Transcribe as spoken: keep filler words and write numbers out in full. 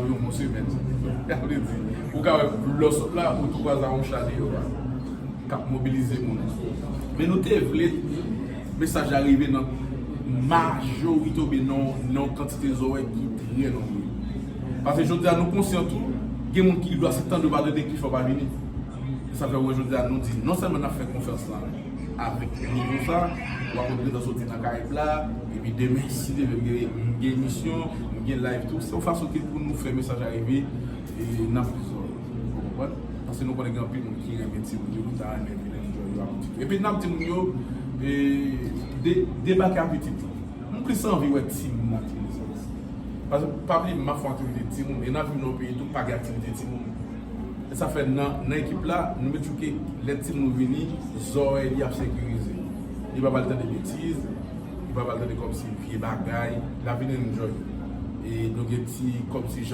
Yon bon semèn. Sa vle di, ou ka wè lè w sot la, ou tou kwaze a yon cha deyò a k ap mobilize moun. Men nou te vle mesaj la rive nan majorite oubyen nan nan yon kantite zòrèy ki trè nonbre. Paske jodi a nou konsyan tou, gen moun ki dwa se tande yo pa tande ki fè yo pa vini. E sa fè w wè jodi a nou di non sèlman n ap fè konferans lan avèk nivo sa, w ap wè prezidan soti nan Karayib la, epi demen si Dye vle m gen, m gen emisyon, m gen live tou, se yon fason ki pou nou fè mesaj la rive e nan plis zòrèy. Ou konprann? Paske nou konnen gen anpil moun ki renmen timoun yo, nou ta renmen vin enjoy yo ak yon ti tou. Epi n ap di moun yo, e, de, debake ak pitit yo. M plis anvi wè timoun nan aktivite sa. Paske pa bliye, m ap fè aktivite timoun, e n ap viv nan yon peyi tou pa gen aktivite timoun. E sa fè nan, nan ekip la, nou mete ke lè timoun vini, zòrèy li ap sekirize. Li pa pral tande betiz, li pa pral tande kòmsi vye bagay, l ap vin enjoy. E nou gen ti kòmsi jan